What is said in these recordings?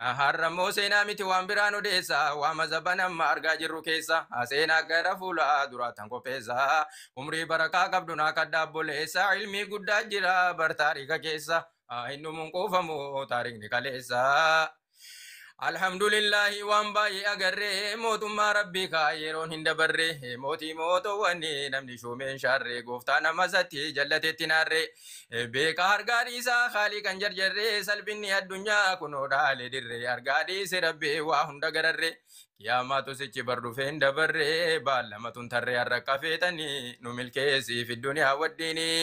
Har'ammoo seenaa miti waan biraan odeessa waama zaban amma argaa jirru keessa seenaa gara fuula duraatan qopheessa umrii barakaa qabdu naa kadda obboleessa ilmii guddaa jira bar taarika keessa innumuun quufamu taarikni kaleessa. Alhamdulillahi waan baay'ee agarree mootummaa rabbii kaa yeroon hin dabarre mootii mootowwanni namni shuumeen shaarree gooftaa nama isatti jallatetti naarree beekaa argaa dhiisaa haalii kan jarjarree salphinni addunyaa kunoo dhaalee dirree argaa dhiise rabbii waa hunda gararree kiyyaamaatu sichi bar dhufee hin dabarree baallamatuun tarree har'a qafeetanii nu milkeessiif duniyaa waddiinii.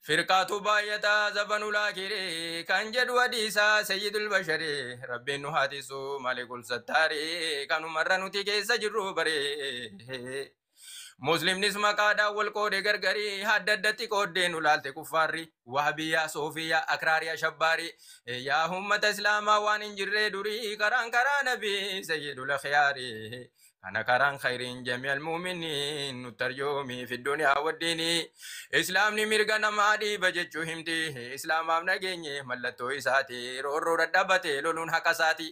Firqaatu baay'ataa zabanul akhirii kan jedhu hadiisaa sayyidul basharii rabbiin nu haatisu malikul sattaarii kanumarra nuti keessa jirru baree. Muslimnis maqaadhaan wal qoode gargarii adda addatti qooddee nu laalte kuffaarri wahabiyyaa soofiyyaa akraariyaa shabbaarii yaa ummata islaamaa waan hin jirree durii karaan karaa nabii sayyidul akhyaarii. Kana karaan khayriin jami'al mu'miniin nu tarjoomii fi duniyaa waddiinii. Islaamni mirga namaa dhiiba jechuu himti. Islaamaaf nageenye mallattoo isaati. Roorroo dadhabate loluun haqa isaati.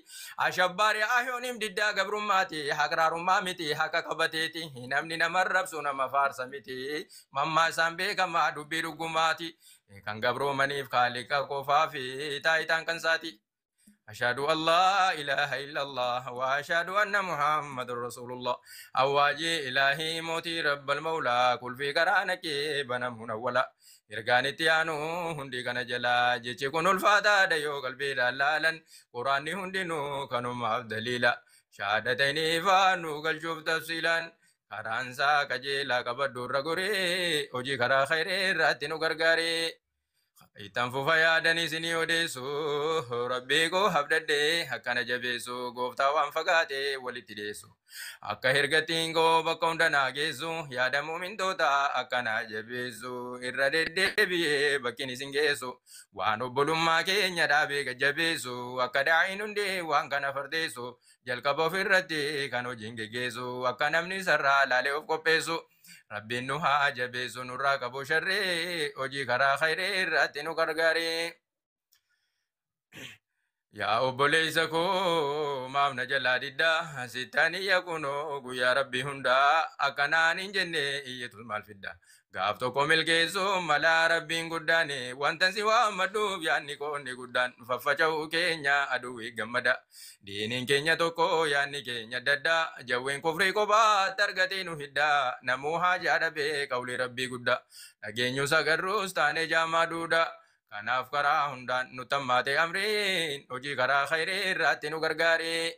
Ashabbaari ahyooniif diddaa gabrummaati. Haqraarummaa miti haqa qabateeti. Namni nama rabsu nama faarsa miti. Mammaa isaan beekamaa dubbii dhugumaati. Kan gabroomaniif kaaliqa qofaa fi taayitaan kan isaati. أشهد أن لا إله إلا الله وأشهد أن محمد رسول الله. أواجي إلهي موتي رب المولى كل في قرانك بنا أولا إرغاني تيانو هندي كان جلا جيتي كن الفاتا ديو قلبي لالا قراني هندي نو كانوا ما دليلا شهادتين فانو قل شوف تفصيلا كرانسا كجيلا كبدو رغوري أوجي كرا خير راتنو غرغاري. Ittaan fufa yaadanii isinii odeessu rabbii koo habdadhee akkana jabeessu gooftaa waan fagaatee walitti dhiyeessu akka hergattiin koo bakka hunda naa geessu yaada muumintoota akkana jabeessu irra deddeebi'ee bakkiin isin geessu waan obbolummaa keenya dhaabee gajjabeessu akka daa'iin hundee waan kana fardeessu jalqaba ofirratti kan hojiin geggeessu akka namni sarraa laalee of qopheessu. Rabbiin nu haa jabeessu nurraa qabu sharree hojii karaa khayree irratti nu gargaaree. Yaa obboleessa koo maaf na jalaa diddaa sittaan iyya kunoo guyyaa rabbii hundaa akkanaan hin jenne iyyatu maal fidda. Gaaf tokko milkeessu malaa rabbiin guddaan wanta si waammadhuuf yaadni koonni guddaan faffaca'uu keenya aduwwi gammada. Diiniin keenya tokko yaadni keenya daddaa jawween kufrii kophaatti argatee nu hiddaa namuu haajaa dhabee qawli rabbii guddaa dhageenyus agarruus taanee jaamaa duudaa. Kanaaf karaa hundaan nu tammaate amriin hojii karaa khayree irratti nu gargaaree.